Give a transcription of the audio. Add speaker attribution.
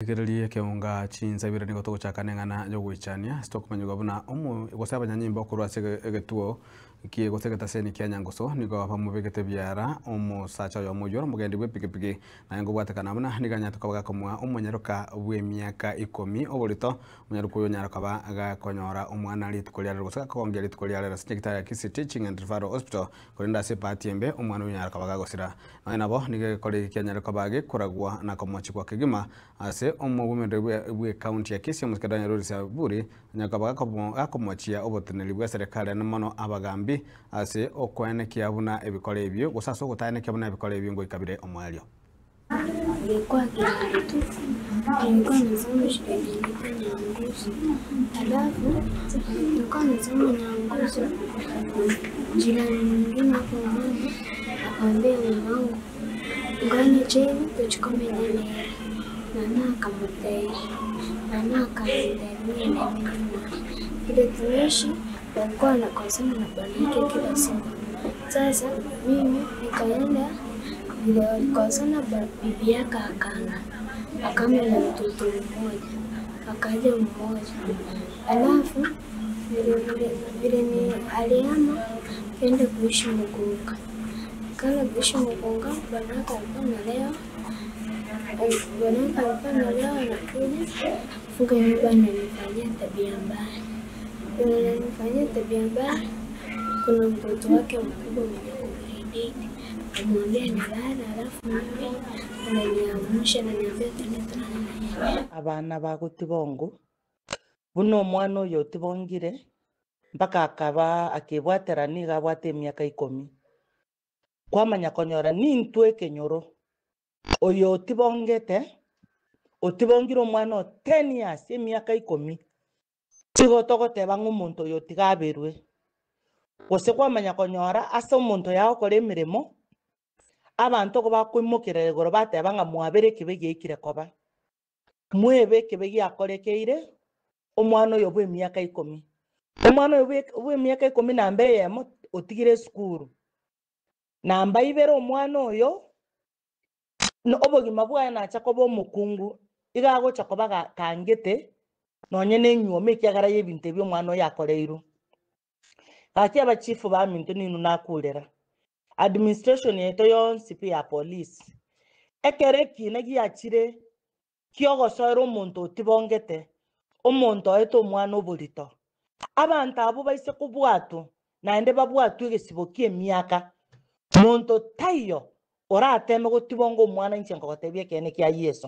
Speaker 1: Rigereria ekeunga chinsa ibere nigo togochaka neng'ana yogoichania ase tokomanyigwa buna omo gose abanyanyimbo korwa ase egetuo kie gose egetaseni kia Nyangusu nigo bamobegete biara omosacha oyomo oyio ore omogendi bw'epikipiki naye ngobwatekana buna nigo anyarete koba gakomoa omonyaroka bw'emiaka ikomi oborito omonyaroka oyo onyare koba gakonyora omwana rituko ria rero gose gakogongia rituko ria rero ase chinyagitari ya Kisii Teaching and Referral Hospital korende ase ebahati embe omwana oyo onyare koba gagosira Nonya nabo, nigo egekora eke kianyare koba gekoragwa na komochikwa kegima ase omobwemeri bw'ecounty ya Kisii, omosike Daniel Rori Saburi, onye koba gakomochia oboteneneri bw'eserekari ane mono abagambi ase okoenekia buna ebikora ebio gose ase ogotaenekia buna ebikora ebio ngoika bire omoerio.
Speaker 2: Nilikuwa grade 2, nilikuwa nasoma shule inaitwa Nyangusu. Alafu nilikuwa nasoma Nyangusu, jirani mwingine hapo mama akamwambia mamangu ngone chini tuchukue nere. Mama akamutei, mama akanitembea na mimi vile tunaishi walikuwa wanakosana na bwana yake kila siku. Sasa mimi nikaenda vile walikosana, bibi yake akana akama na mtoto mmoja, akaja mmoja, alafu vile vile vile ni alihama kaenda kuishi Mugunga. Kaenda kuishi Mugunga, bwanake alikuwa analewa, bwanake alikuwa analewa, anakuja funga nyumba, ananifanyia tabia mbaya, ananifanyia tabia mbaya. Kuna mtoto wake mkubwa mwenye ako grade 8 namwambia nilale, alafu mimi ananiamsha ananiambia twende tulale na yeye.
Speaker 3: Abana bagotibongwa, buna omwana oyo otibongire, mpaka akaba akebwatera nigo abwate emiaka ikomi. Kwamanya konyora nintwe ekenyoro, oyo otibongete, otibongire omwana o ten years, emiaka ikomi, igo togoteba ng'a omonto oyo tiga aberwe. Gose kwamanya konyora ase omonto oyo agokora emeremo, abanto igo bakoimokerera igoro bateba ng'a mwabere ekebe giaikire koba. Mwebe ekebe giakorekeire omwana oyo bw'emiaka ikomi. Omwana oyo bw'emiaka ikomi namba eyemo otigire esukuru. Namba ibere omwana oyo, obogima bwaye nacha koba omokungu, iga agocha koba kangete nonye na enyuoma ekiagera y'ebinto ebio omwana oyo akoreirwe. Gaki abachifu baminto ninwe nakurera, administration yaito yonsi pi ya police, ekero ekina giachire kiogosoera omonto otibongete, omonto oete omwana oborito, abanto abwo baise kobwatwa naende babwatwe egesibo ki'emiaka, monto taiyo orateme gotibonga omwana inche nkogotebia ekeene kia Yeso.